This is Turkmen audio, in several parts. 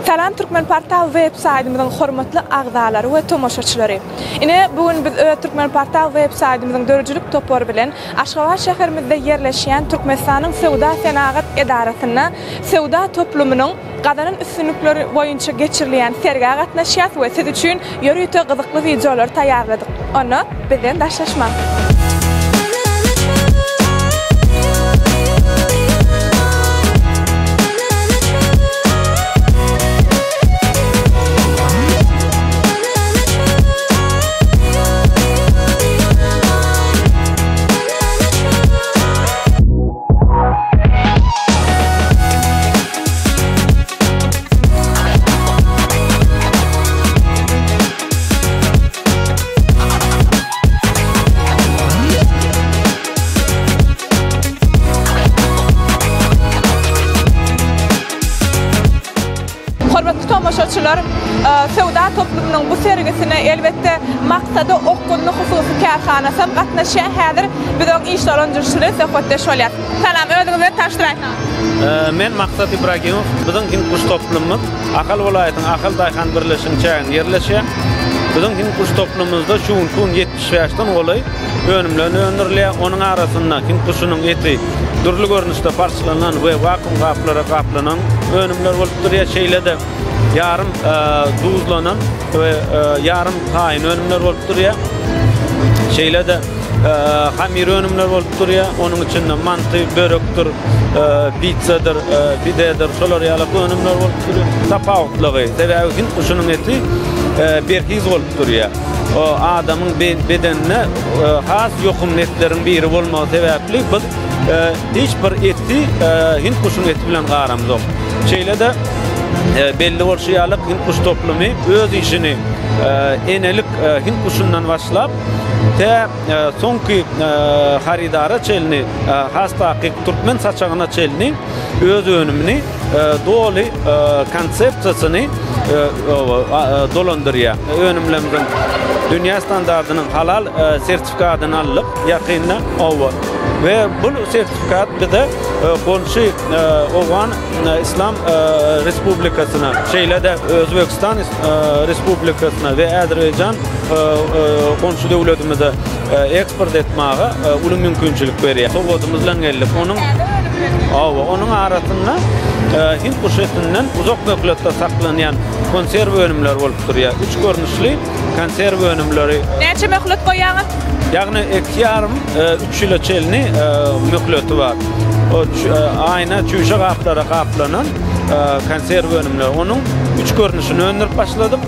Salam Türkmenportal web saýtymyzyň hormatly agzalary we tomaşaçylary. Ine, bu gün biz öz Türkmenportal web saýtymyzyň döredijilik topary bilen Aşgabat şäherimizde ýerleşýän Türkmenistanyň Söwda-senagat edarasynda söwda toplumynyň gazanan üstünlikleri boýunça geçirilýän sergä gatnaşýas we siz üçin ýörite gyzykly wideolary taýýarladyk. Onda bizden daşlaşmaň! Hormatly tomaşaçylar, söwda toplumynyň bu sergisine elbetde Maksada okgunly hususy kärhanasy hem gatnaşýar. Häzir biz oň iş dolandyryjysy bilen söhbetdeş bolýarys. Salam, özüňizi bilen tanyşdyraýsaňyz. Men Maksat Ibragimow. Biziň Hind guş toplumymyz Ahal welaýatynyň Ahal daýhan birleşiginiň çäginde ýerleşýär. Biziň Hind guş toplumymyzda şu günki gün 75-den golaý önümler öndürilýär. Onuň arasynda hind guşunyň eti dürli görnüşde parçalanan we wakuum gaplara gaplanan önümler bolup durýar. Şeýle-de ýarym duzlanan we ýarym taýyn önümler bolup durýar. Şeýle-de hamir önümler bolup durýar. Onuň içinde manty, börekdir, pizzadyr, pidedir, şolar ýaly önümler bolup durýar. Tapawutlygy, sebäbi hind guşunyň eti berhiz bolup durýar. O adamyň bedenine has ýokumly etleriň biri bolmagy sebäpli biz hiç bir eti hind guşunyň eti bilen garamzok. Şeýle-de belli bolşy ýaly hind guş toplumy öz işini enelik hind guşundan başlap tä soňky harydara çenli has takyk türkmen saçagyna çenli öz önümini doly konsepsiýasyny dolandyrýar. Önümlerimiziň dünýä standartynyň halal sertifikatyny aldyk ýakynda. Oba. We bu sertifikat bize goňşy Owgan Yslam Respublikasyna, şeýle-de Özbegistan Respublikasyna we Azerbaýjan goňşy döwletimize eksport etmäge uly mümkinçilik berýär. Sowgadymyz bilen geldik. Onuň Hawa, onuň arasynda hind guş etinden uzak möhletde saklanýan konserw önümleri bolup durýar. Üç görnüşli konserw önümleri. Näçe möhlet goýýaňyz? Ýagny iki ýarym, üç ýyla çenli möhleti bar. O aýna çüýşe gaplara gaplanan konserw önümleri. Onuň üç görnüşini öndürip başladyk.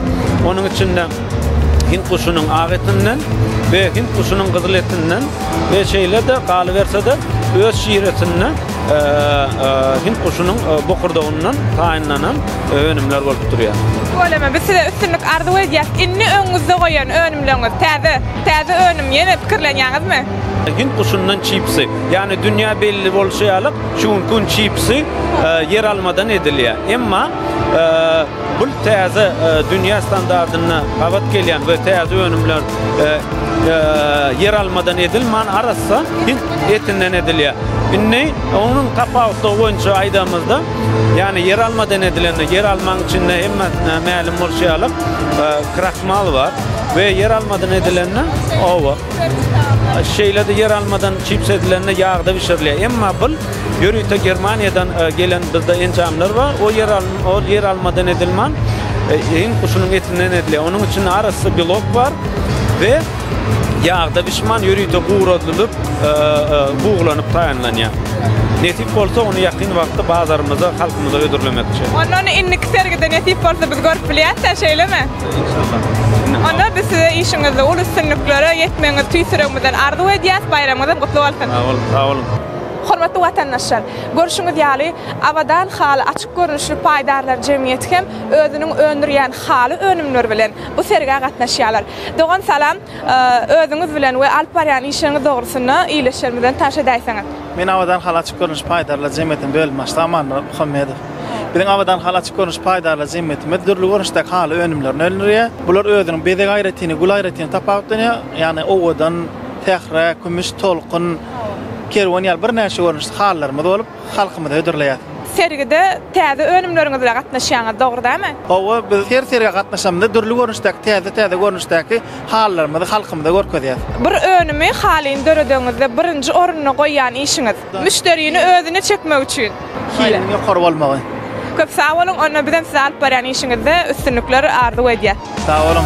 Onuň içinde hind guşunyň ak etinden we hind guşunyň gyzyl etinden we şeýle-de galyberse-de öz şiresinde hind guşunyň bokurdagyndan taýynlanan önümler bolup durýar. Tüweleme, biz size üstünlik arzuw edýäs. Indi öňüňizde goýan önümleriňiz täze, täze önüm ýene pikirlenýäňizmi? Hind guşundan çipsi, ýagny dünýä belli bolşy ýaly, şu günki gün çipsi ýeralmadan edilýär. Emma Bu täze dünýä standardyna gabat gelýän we täze önümler ýeralmadan edilmän arassa hint etinden edilýär. Indi onuň tapawutlygy boýunça aýdamyzda, ýagny ýeralmadan edilende ýeralmaň içinde hemmesine mälim bolşy ýaly krahmal bar we ýeralmadan edilende oba şeýle-de ýeralmadan çips edilende ýagda bişirilýär. Emma bul Ýörite Germaniýadan gelen bizde enjamlar bar. O ýer ol ýer almadan edilman, hind guşunyň etinden edilýär. Onuň içinde arassa belok bar we ýagda bişman ýörite guradylyp, buglanyp taýynlanýar. Nesip bolsa ony ýakyn wagtda bazarymyza, halkymyza hödürlemekçi. Onda ony indiki sergide nesip bolsa biz görüp bilýäs-dä, şeýlemi? Inşallah. Onda biz size işiňizde uly üstünliklere ýetmegiňizi tüýs ýüregimizden arzuw edýäs. Baýramyňyz hem gutly bolsun! Sag boluň, sag boluň. Hormatly watandaşlar! Görşüňiz ýaly, Abadan haly açyk görnüşli paýdarlar jemgyýeti hem özüniň öndürýän haly önümleri bilen bu sergä gatnaşýarlar. Dogan salam! Özüňiz bilen we alyp barýan işleriňiz dogrusynda ildeşlerimiz bilen tanyş edäýseňiz. Men Abadan haly açyk görnüşli paýdarlar jemgyýetiniň bölüm başlygy Amanmyrat Muhammedow. Biziň Abadan haly açyk görnüşli paýdarlar jemgyýetimiz dürli görnüşdäki haly önümlerini öndürýär. Bular özüniň bezeg aýratynlygy, gül aýratynlygy tapawutlanýar. Ýagny owadan, sähra, kümüş, tolkun, kerwen ýaly birnäçe görnüşli halylarymyz bolup, halkymyza hödürleýäris. sergide täze önümleriňiz bilen gatnaşýaňyz, dogry dälmi? Hawa, biz her sergä gatnaşamyzda dürli görnüşdäki täze-täze görnüşdäki halylarymyzy halkymyza görkezýäs. Bir önümi, halyny döredeňizde birinji orunda goýýan işiňiz, müşderini özüne çekmek üçin. Hiliniň ýokary bolmagy. Köp sag boluň, onda bizem size alyp barýan işiňizde üstünlikler arzuw edýäs. Sag boluň.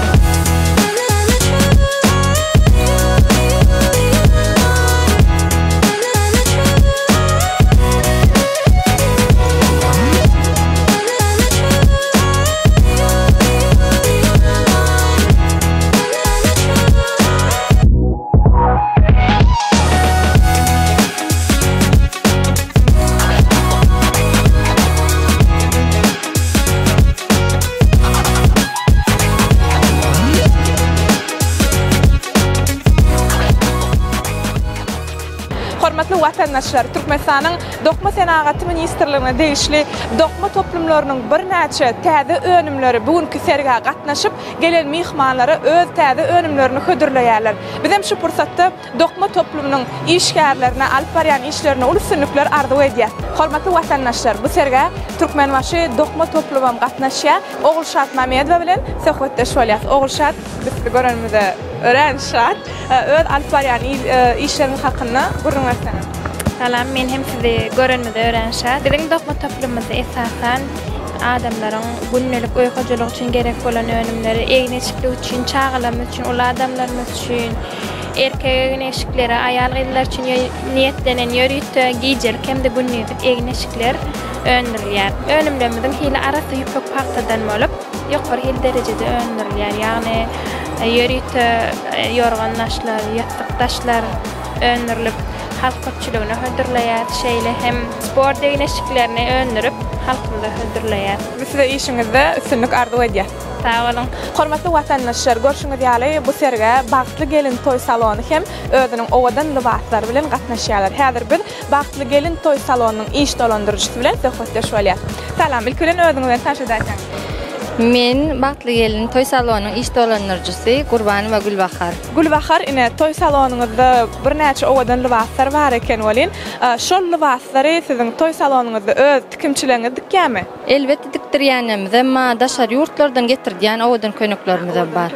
Hormatly watandaşlar, Türkmenistanyň Dokma senagaty ministrligine degişli dokma toplumlarynyň birnäçe täze önümleri bu günki sergä gatnaşyp, gelen myhmanlara öz täze önümlerini hödürleýärler. Bizem şu pursatda dokma toplumynyň işgärlerine alyp barýan işlerinde uly üstünlikler arzuw edýäs. Hormatly watandaşlar, bu sergä Türkmenbaşy dokma toplumam gatnaşýar. Ogulşat Mamedowa bilen söhbetdeş bolýas. Ogulşat, biz sizi görenimize örän şat. Öz alyp barýan işleriňiz hakynda gürrüň berseňiz. Salam, men hem sizi görenimize örän şat. Biziň dokma toplumymyzda esasan adamlaryň gündelik öý hojalygy üçin gerek bolan önümleri, egin-eşiklik üçin, çagalarymyz üçin, uly adamlarymyz üçin, Erkek egin-eşikleri, aýal-gyzlar üçin niýetlenen ýörite gijelik hem-de gündizlik egin-eşikler öndürilýär. Önümlerimiziň hili arassa ýüpek pagtadan bolup, ýokary hil derejede öndürilýär. Ýagny ýörite ýorgan daşlar, ýassyk daşlar öndürilip, halk köpçüligine hödürleýäris. Şeýle hem sport egin-eşiklerini öndürip, halkymyza hödürleýäris. Biz size işiňizde üstünlik arzuw edýäs. Sag boluň. Hormatly watandaşlar, görşüňiz ýaly, bu sergä Bagtly gelin toý salony hem özüniň owadan lybaslary bilen gatnaşýarlar. Häzir biz Bagtly gelin toý salonynyň iş dolandyryjysy bilen söhbetdeş bolýas. Salam, ilki bilen özüňiz bilen tanyş edäýseňiz. Men Bagtly gelin toý salonynyň iş dolandyryjysy Gurbanowa Gülbahar. Gülbahar, ine, toý salonyňyzda birnäçe owadan lybaslar bar eken welin, şol lybaslary siziň toý salonyňyzda öz tikimçileriňiz dikýärmi? Elbetde dikdirýänlerimizem bar, daşary ýurtlardan getirdýän owadan köýneklerimizem bar.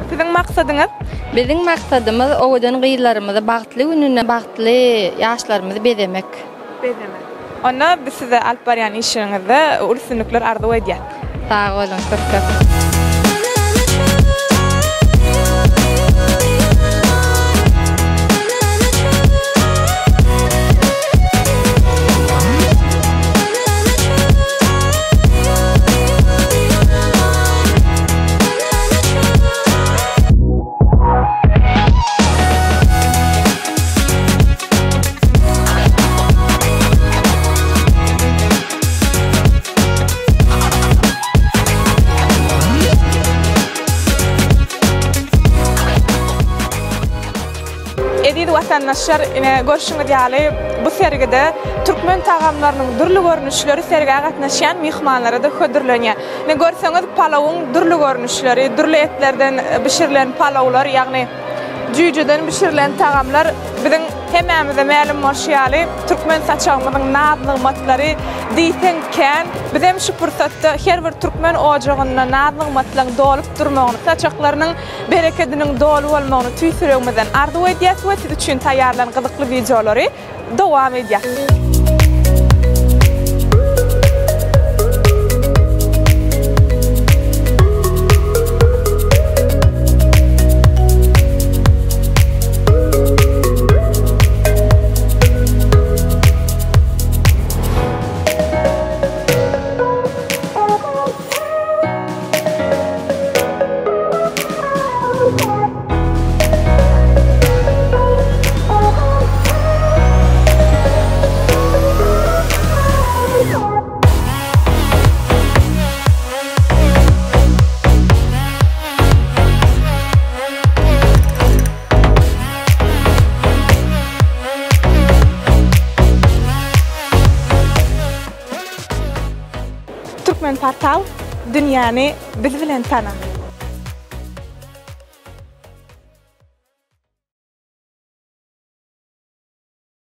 Siziň maksadyňyz? Biziň maksadymyz owadan gyzlarymyzy bagtly gününde bagtly ýaşlarymyzy bezemek. Bezemek. Onda biz size alyp barýan işleriňizde uly üstünlikler arzuw edýäs. Sag boluň köp köp. Eziz watandaşlar, ine görşüňiz ýaly, bu sergide türkmen tagamlarynyň dürli görnüşleri sergä gatnaşýan myhmanlara-da hödürlenýär. Ine görseňiz, palawyň dürli görnüşleri, dürli etlerden bişirilen palawlar, ýagny jüýjeden bişirilen tagamlar biziň hemmämize mälim bolşy ýaly, türkmen saçagymyzyň naz-nygmatlary diýseň kän. Bizem şu pursatda her bir türkmen ojagynda naz-nygmatlaryň dolup durmagyny, saçaklarynyň berekediniň doly bolmagyny tüýs ýüregimizden arzuw edýäs we siz üçin taýýarlan gyzykly wideolary dowam edýäs. Türkmenportal dünýäni biz bilen tana!